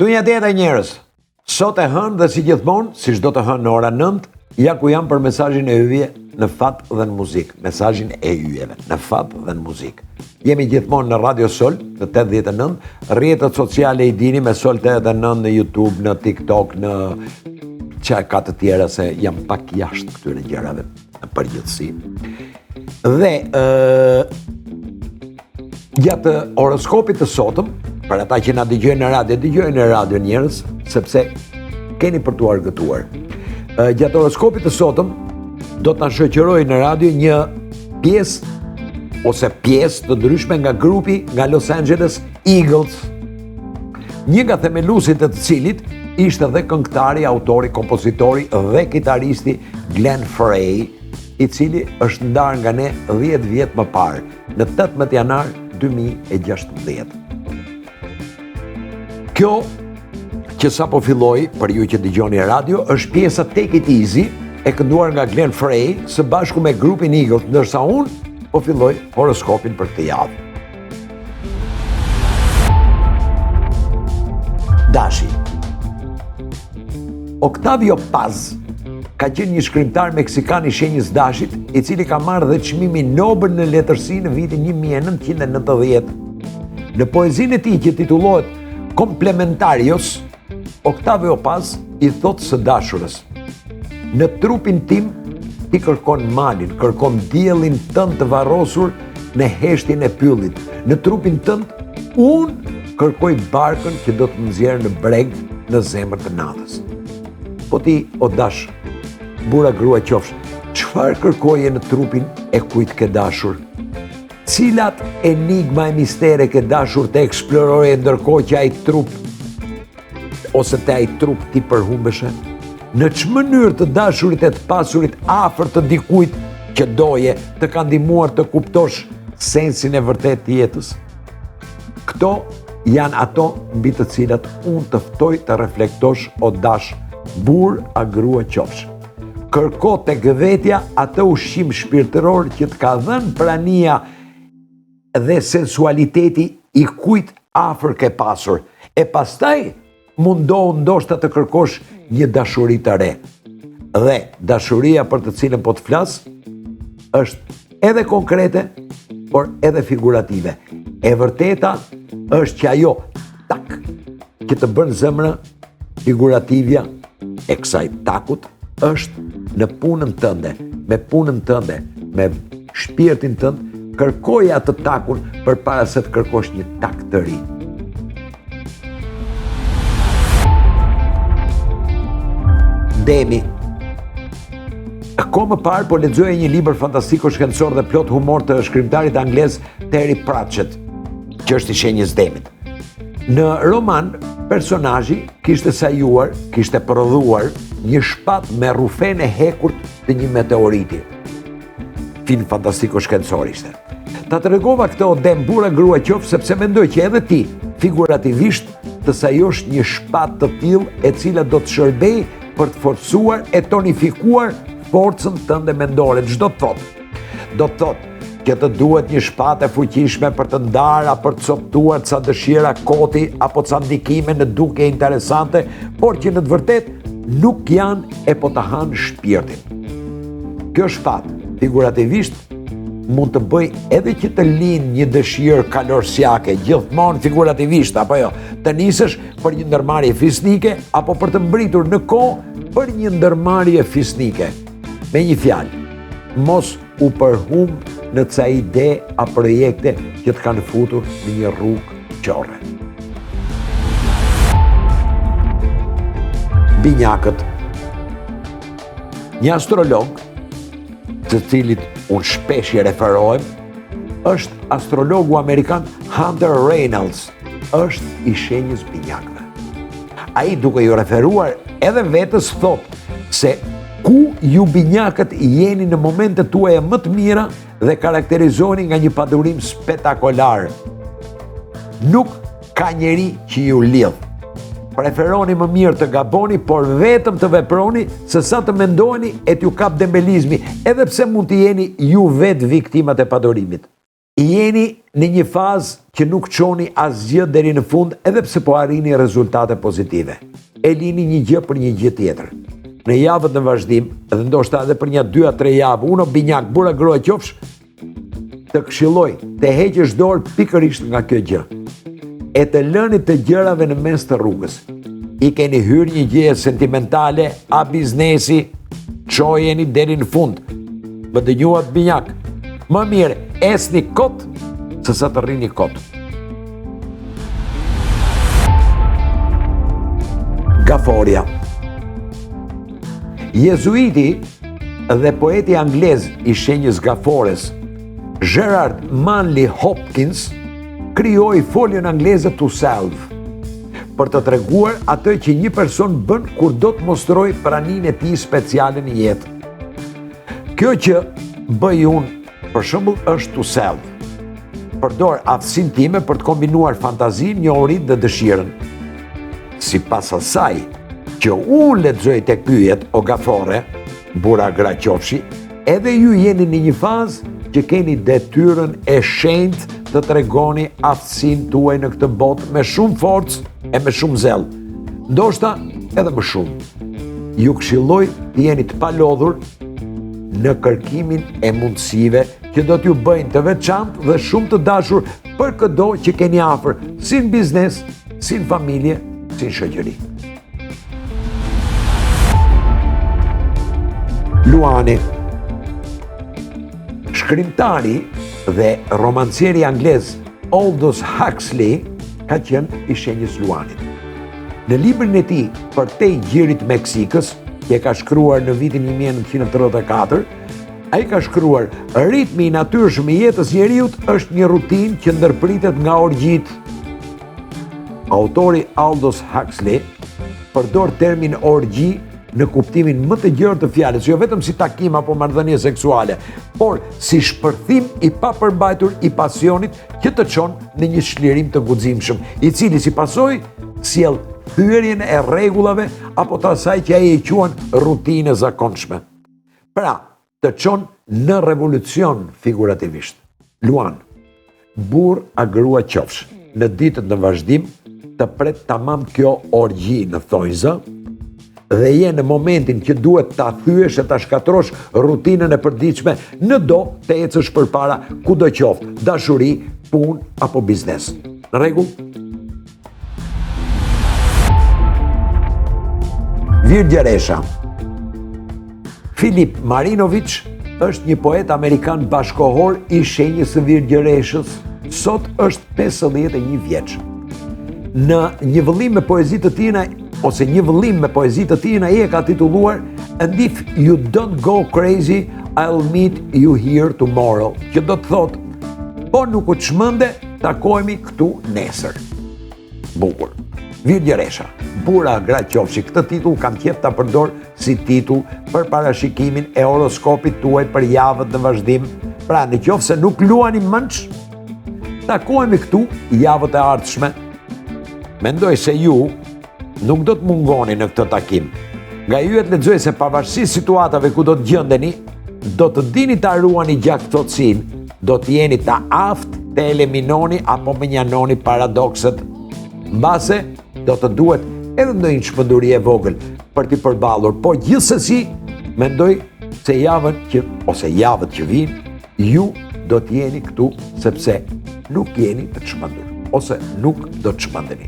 Tunja tjeta njerëz, sot e hënë dhe si gjithmonë, si çdo të hënë në ora 9, ja ku jam për mesazhin e yjeve në fat dhe në muzikë, mesazhin e yjeve në fat dhe në muzikë. Jemi gjithmonë në Radio Sol në 89, rrjetet sociale i dini me Sol 89 në YouTube, në TikTok, në ça ka të tjera se jam pak jashtë këtyre gjërave në përgjithësi. Dhe ë gjatë horoskopit të sotëm, për ata që na dëgjojnë në radio, dëgjojnë në radio njerëz, sepse keni për t'u argëtuar. Gjatë horoskopit të sotëm do të na shoqërojë në radio një pjesë ose pjesë të ndryshme nga grupi nga Los Angeles Eagles. Një nga themeluesit e të cilit ishte dhe këngëtari, autori, kompozitori dhe kitaristi Glenn Frey, i cili është ndarë nga ne 10 vjet më parë, në 18 janar 2016. Kjo që sapo filloi, për ju që dëgjoni radio, është pjesa Take It Easy, e kënduar nga Glenn Frey, së bashku me grupin Eagles, ndërsa unë po filloj horoskopin për këtë javë. Dashi. Octavio Paz ka qenë një shkrimtar meksikan i shenjës Dashit, i cili ka marrë dhe çmimin Nobel në letërsi në vitin 1990. Në poezinë e tij që titullohet Complementarios, Octavio Paz i thotë së dashurës: Në trupin tim ti kërkon malin, kërkon diellin tënd të varrosur në heshtjen e pyllit. Në trupin tënd unë kërkoj barkën që do të më nxjerrë në breg në zemër të natës. Po ti, o dash, burrë a grua qofsh, çfarë kërkoje në trupin e kujt ke dashur? Cilat enigma e mistere ke dashur të eksploroje ndërkohë që ai trup ose te ai trup ti përhumbeshe? Në ç'mënyrë të dashurit e të pasurit afër të dikujt që doje të ka ndihmuar të kuptosh sensin e vërtetë të jetës? Këto janë ato mbi të cilat unë të ftoj të reflektosh o dash, burrë a grua qofsh. Kërko tek vetja atë ushqim shpirtëror që të ka dhënë prania dhe sensualiteti i kujt afër ke pasur. E pastaj mundohu ndoshta të kërkosh një dashuri të re. Dhe dashuria për të cilën po të flas është edhe konkrete, por edhe figurative. E vërteta është që ajo tak që të bën zemra figurativja e kësaj takut është në punën tënde, me punën tënde, me shpirtin tënd, kërkoje atë takun përpara se të kërkosh një tak të ri. Demi. Kohë më parë po lexoja një libër fantastiko shkencor dhe plot humor të shkrimtarit anglez Terry Pratchett, që është i shenjës Demit. Në roman, personazhi kishte sajuar, kishte prodhuar një shpatë me rrufenë e hekurt të një meteoriti. Film fantastiko shkencor ishte. Ta tregova këtë o dem burrë a grua qofsh sepse mendoj që edhe ti, figurativisht, të sajosh një shpatë të tillë e cila do të shërbejë për të forcuar e tonifikuar forcën tënde mendore. Ç'do të thotë? Do të thotë që të duhet një shpatë e fuqishme për të ndarë a për të copëtuar ca dëshira koti apo ca ndikime në dukje interesante, por që në të vërtetë nuk janë e po të hanë shpirtin. Kjo shpatë, figurativisht, mund të bëjë edhe që të lindë një dëshirë kalorsiake, gjithmonë figurativisht, apo jo, të nisesh për një ndërmarrje fisnike, apo për të mbërritur në kohë për një ndërmarrje fisnike. Me një fjalë, mos u përhumb në ca ide a projekte që të kanë futur në një rrugë qorre. Binjakët Një astrolog, të cilit unë shpesh i referohem, është astrologu amerikan Hunter Reynolds, është i shenjës binjakëve. Ai duke iu referuar edhe vetes thotë se ku ju binjakët jeni në momentet tuaja më të mira dhe karakterizoheni nga një padurim spektakolar. Nuk ka njeri që ju lidh. Preferoni më mirë të gaboni, por vetëm të veproni, se sa të mendoheni e t'ju kapë dembelizmi, edhe pse mund të jeni ju vetë viktimat e padurimit. Jeni në një fazë që nuk çoni asgjë deri në fund edhe pse po arrini rezultate pozitive. E lini një gjë për një gjë tjetër. Në javët në vazhdim, dhe ndoshta edhe për nja 2 a 3 javë, unë o binjak, burrë a grua qofsh, të këshilloj të heqësh dorë pikërisht nga kjo gjë. E të lënit të gjërave në mes të rrugës. I keni hyrë një gjëje sentimentale a biznesi, çojeni deri në fund. Më dëgjuat binjak. Më mirë ecni kot se sa të rrini kot. Gaforja. Jezuiti dhe poeti anglez i shenjës gafores, Gerard Manley Hopkins, krijoi foljen angleze to salve, për të treguar atë që një person bën kur do të mostrojë praninë e tij speciale në jetë. Kjo që bëj unë, për shembull, është to salve. Përdor aftësinë time për të kombinuar fantazinë, njohuritë dhe dëshirën. Sipas asaj që unë lexoj tek yjet o gafore, burra gra qofshi, edhe ju jeni në një fazë që keni detyrën e shenjtë të tregoni aftësinë tuaj në këtë botë me shumë forcë e me shumë zell. Ndoshta edhe më shumë. Ju këshilloj të jeni të palodhur në kërkimin e mundësive që do t'ju bëjnë të veçantë dhe shumë të dashur për këdo që keni afër, si në biznes, si në familje, si në shoqëri. Luani Shkrimtari dhe romancieri anglez Aldous Huxley ka qenë i shenjës Luanit. Në librin e tij Përtej gjirit të Meksikës, që e ka shkruar në vitin 1934, ai ka shkruar ritmi i natyrshëm i jetës njeriut është një rutinë që ndërpritet nga orgjitë. Autori Aldous Huxley përdor termin orgji në kuptimin më të gjerë të fjalës, jo vetëm si takim apo marrëdhënie seksuale, por si shpërthim i papërmbajtur i pasionit që të çon në një çlirim të guximshëm, i cili si pasojë sjell thyerjen e rregullave apo të asaj që ai e quan rutinë e zakonshme. Pra, të çon në revolucion figurativisht. Luan, burrë a grua qofsh, në ditët në vazhdim të pret tamam kjo orgji në thonjza dhe je në momentin që duhet ta thyesh e ta shkatërrosh rutinën e përditshme në do të ecësh përpara kudo qoftë, dashuri, punë apo biznes. Në rregull? Virgjëresha Filip Marinovic është një poet amerikan bashkëkohor i shenjës së Virgjëreshës. Sot është 51 vjeç. Në një vëllim me poezi të tij ose një vëllim me poezi të tij ai e ka titulluar And if you don't go crazy, I'll meet you here tomorrow. Që do të thotë, po nuk u çmende, takohemi këtu nesër. Bukur. Virgjëresha, burra a gra qofshi, këtë titull kam qejf ta përdor si titull për parashikimin e horoskopit tuaj për javët në vazhdim. Pra, në qoftë se nuk luani mendsh, takohemi këtu javët e ardhshme. Mendoj se ju nuk do të mungoni në këtë takim. Nga yjet lexoj se pavarësisht situatave ku do të gjendeni, do të dini ta ruani gjakftohtësinë, do të jeni të aftë të eliminoni apo mënjanoni paradokset. Mbase do të duhet edhe ndonjë çmenduri e vogël për t'i përballur, po gjithsesi mendoj se javën që ose javët që vijnë, ju do të jeni këtu sepse nuk jeni të çmendur ose nuk do të çmendeni.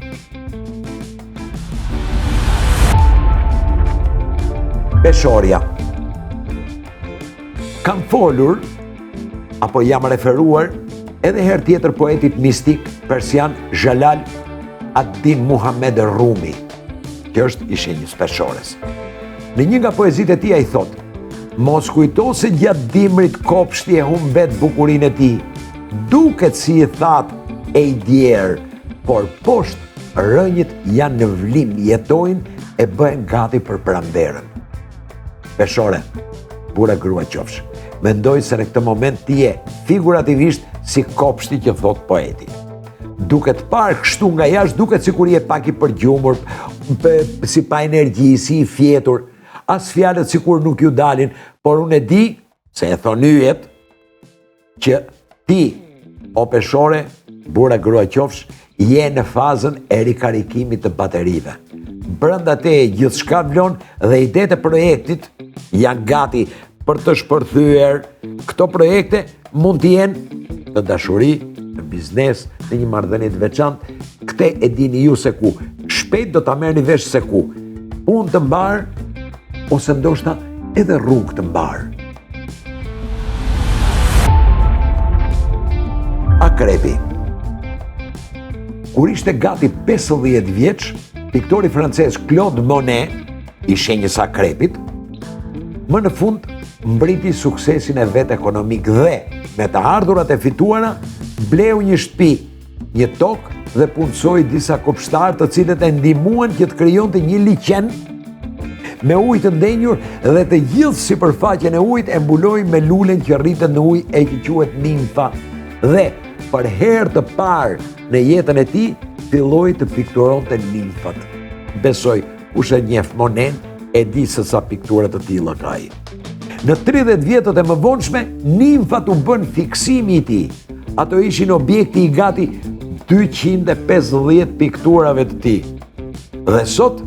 Peshorja. Kam folur apo jam referuar edhe herë tjetër poetit mistik persian Jalal ad-Din Muhammed Rumi, që është i shenjës peshores. Në një nga poezitë e tij ai thotë: Mos kujto se gjatë dimrit kopshti e humbet bukurinë e tij. Duket si i thatë e i djerë, por poshtë rrënjët janë në vlim, jetojnë e bëhen gati për pranverën. Peshore, burrë a grua qofsh. Mendoj se në këtë moment ti je figurativisht si kopshti që thotë poeti. Duke të parë kështu nga jashtë, duket sikur je pak i përgjumur, si pa energji, si i fjetur. As fjalët sikur nuk ju dalin, por unë e di se e thonë yjet, që ti O peshore, burrë a grua qofsh, je në fazën e rikarikimit të baterive. Brenda teje gjithçka vlon dhe idetë e projektit janë gati për të shpërthyer. Këto projekte mund të jenë në dashuri, në biznes, në një marrëdhënie të veçantë. Këtë e dini ju se ku. Shpejt do ta merrni vesh se ku. Punë të mbarë ose ndoshta edhe rrugë të mbarë. Akrepi. Kur ishte gati 50 vjeç, piktori francez Claude Monet, i shenjës akrepit, më në fund mbriti suksesin e vet ekonomik dhe me të ardhurat e fituara bleu një shtëpi, një tokë dhe punësoi disa kopshtarë të cilët e ndihmuan që të krijonte një liqen me ujë të ndenjur dhe të gjithë sipërfaqen e ujit e mbuloi me lulen që rritet në ujë e që quhet nimfa. Dhe për herë të parë në jetën e tij filloi të pikturonte nimfat. Besoj Kush e njeh Monen e di se sa piktura të tilla ka ai. Në 30 vjetët e mëvonshme, nimfat u bënë fiksimi i tij. Ato ishin objekti i gati 250 pikturave të tij. Dhe sot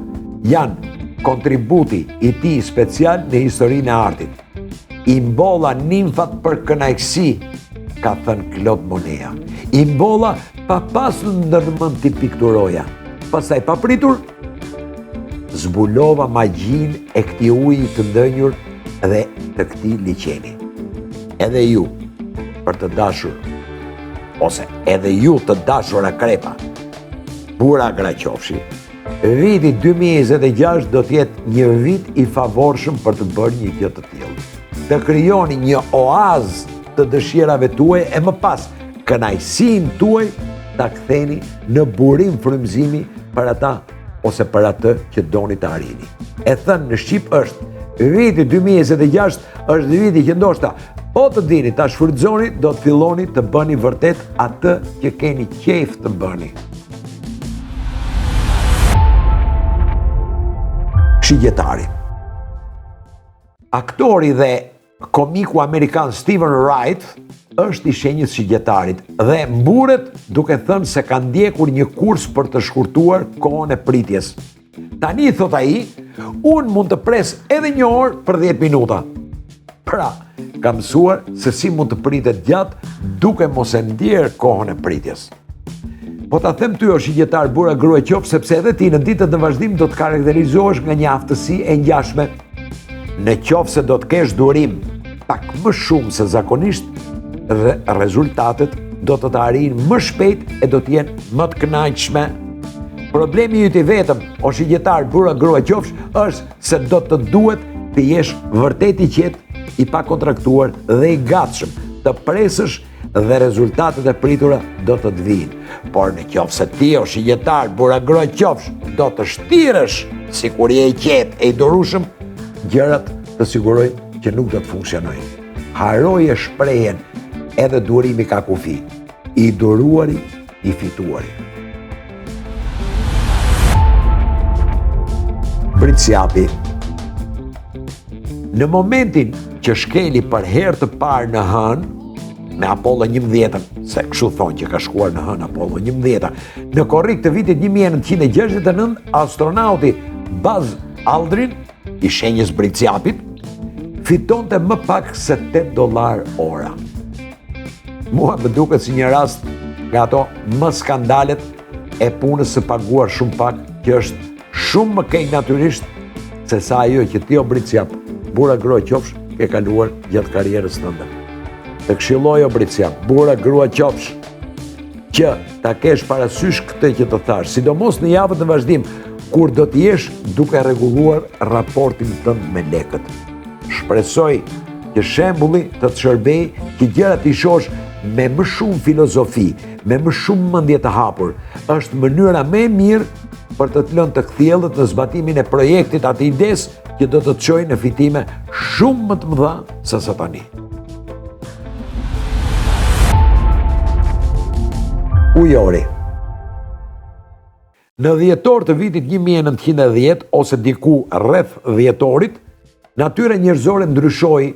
janë kontributi i tij special në historinë e artit. I mbolla nimfat për kënaqësi, ka thënë Claude Monet. I mbolla pa pasur ndërmend t'i pikturoja. Pastaj papritur, zbulova magjinë e këtij uji të ndenjur dhe të këtij liqeni. Edhe ju, për të dashur, ose edhe ju të dashur akrepa, burra gra qofshi, viti 2026 do të jetë një vit i favorshëm për të bërë një gjë të tillë. Të krijoni një oaz të dëshirave tuaj e më pas kënaqësinë tuaj ta ktheni në burim frymëzimi për ata ose për atë që doni të arrini. E thënë në shqip është viti 2026 është viti që ndoshta po të dini ta shfrytëzoni, do të filloni të bëni vërtet atë që keni qejf të bëni. Shigjetari. Aktori dhe Komiku amerikan Steven Wright është i shenjës shigjetarit dhe mburret duke thënë se ka ndjekur një kurs për të shkurtuar kohën e pritjes. Tani, thotë ai, unë mund të pres edhe një orë për 10 minuta. Pra, ka mësuar se si mund të pritet gjatë duke mos e ndier kohën e pritjes. Po ta them ty o shigjetar burrë a grua qofsh sepse edhe ti në ditët në vazhdim do të karakterizohesh nga një aftësi e ngjashme. Në qoftë se do të kesh durim pak më shumë se zakonisht, dhe rezultatet do të të arrijnë më shpejt e do të jenë më të kënaqshme. Problemi yt i vetëm, o shigjetar burrë a grua qofsh, është se do të duhet të jesh vërtet i qetë, i pakontraktuar dhe i gatshëm të presësh dhe rezultatet e pritura do të të vijnë. Por në qoftë se ti o shigjetar, burrë a grua qofsh, do të shtiresh sikur je i qetë e i durueshëm, gjërat të siguroj që nuk do të funksionojnë. Harroje shprehjen edhe durimi ka kufi. I duruari, i fituari. Bricjapi Në momentin që shkeli për herë të parë në hënë, me Apollo 11, se kështu thonë që ka shkuar në hënë Apollo 11, në korrik të vitit 1969, astronauti Buzz Aldrin, i shenjës Bricjapit, fitonte më pak se 8 dollarë ora. Mua më duket si një rast nga ato më skandalet e punës së paguar shumë pak, që është shumë më keq natyrisht se sa ajo që ti o Bricjap, burrë a grua qofsh, ke kaluar gjatë karrierës tënde. Të këshilloj o Bricjap, burrë a grua qofsh, që ta kesh parasysh këtë që të thashë, sidomos në javët në vazhdim, kur do të jesh duke rregulluar raportin tënd me lekët. Shpresoj që shembulli të të shërbejë që gjërat t'i shohësh me më shumë filozofi, me më shumë mendje të hapur. Është mënyra më e mirë për të të lënë të kthjellët në zbatimin e projektit a të idesë që do të të çojë në fitime shumë më të mëdha se sa tani. Ujori. Në dhjetor të vitit 1910 ose diku rreth dhjetorit, natyra njerëzore ndryshoi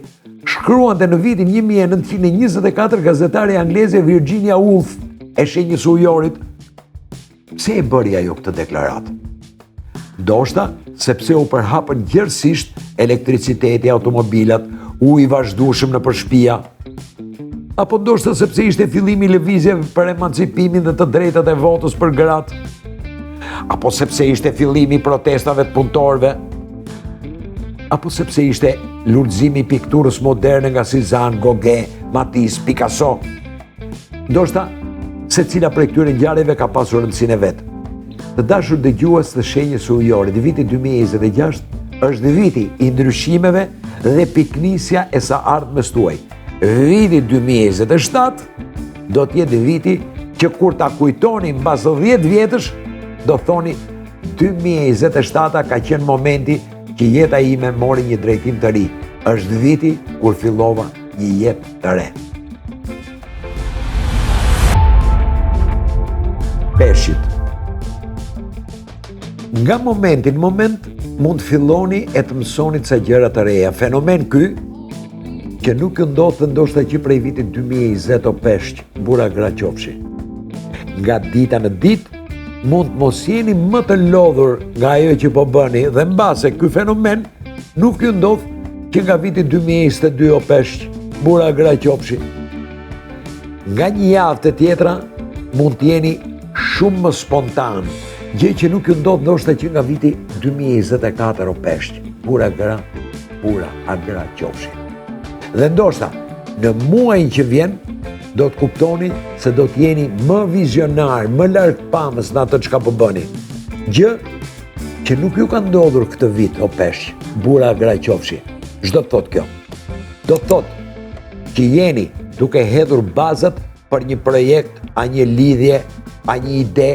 Shkruante në vitin 1924 gazetarja angleze Virginia Woolf e shenjës së ujorit. Pse e bëri ajo këtë deklaratë? Ndoshta sepse u përhapën gjerësisht elektriciteti, automobilat, uji i vazhdueshëm nëpër shpia. Apo ndoshta sepse ishte fillimi i lëvizjeve për emancipimin dhe të drejtat e votës për gratë. Apo sepse ishte fillimi i protestave të punëtorëve. Apo sepse ishte lulëzimi i pikturës moderne nga Cézanne, Gauguin, Matisse, Picasso. Ndoshta secila prej këtyre ngjarjeve ka pasur rëndësinë e vet. Të dashur dëgjues të shenjës së ujorit, viti 2026 është viti i ndryshimeve dhe pikënisja e së ardhmes tuaj. Viti 2027 do të jetë viti që kur ta kujtoni mbas 10 vjetësh, do thoni 2027 ka qenë momenti që jeta ime mori një drejtim të ri. Është viti kur fillova një jetë të re. Peshqit. Nga momenti në moment mund të filloni e të mësoni ca gjëra të reja. Fenomen ky që nuk ju ndodhte ndoshta që prej vitit 2020 o peshq, burra gra qofshi. Nga dita në ditë mund të mos jeni më të lodhur nga ajo që po bëni dhe mbase ky fenomen nuk ju ndodh që nga viti 2022 o peshq, burra gra qofshi. Nga një javë te tjetra mund të jeni shumë më spontan, gjë që nuk ju ndodh ndoshta që nga viti 2024 o peshq, burra gra, burra a gra qofshi. Dhe ndoshta në muajin që vjen do të kuptoni se do të jeni më vizionar, më largpamës në atë çka po bëni. Gjë që nuk ju ka ndodhur këtë vit o peshq, burra gra qofshi. Ç'do të thotë kjo? Do të thotë që jeni duke hedhur bazat për një projekt, a një lidhje, a një ide,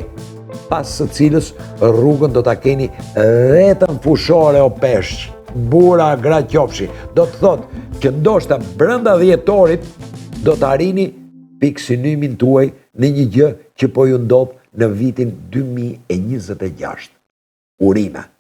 pas së cilës rrugën do ta keni vetëm fushore o peshq, burra gra qofshi. Do të thotë që ndoshta brenda dhjetorit do të arrini pikësynimin tuaj në një gjë që po ju ndodh në vitin 2026. Urime!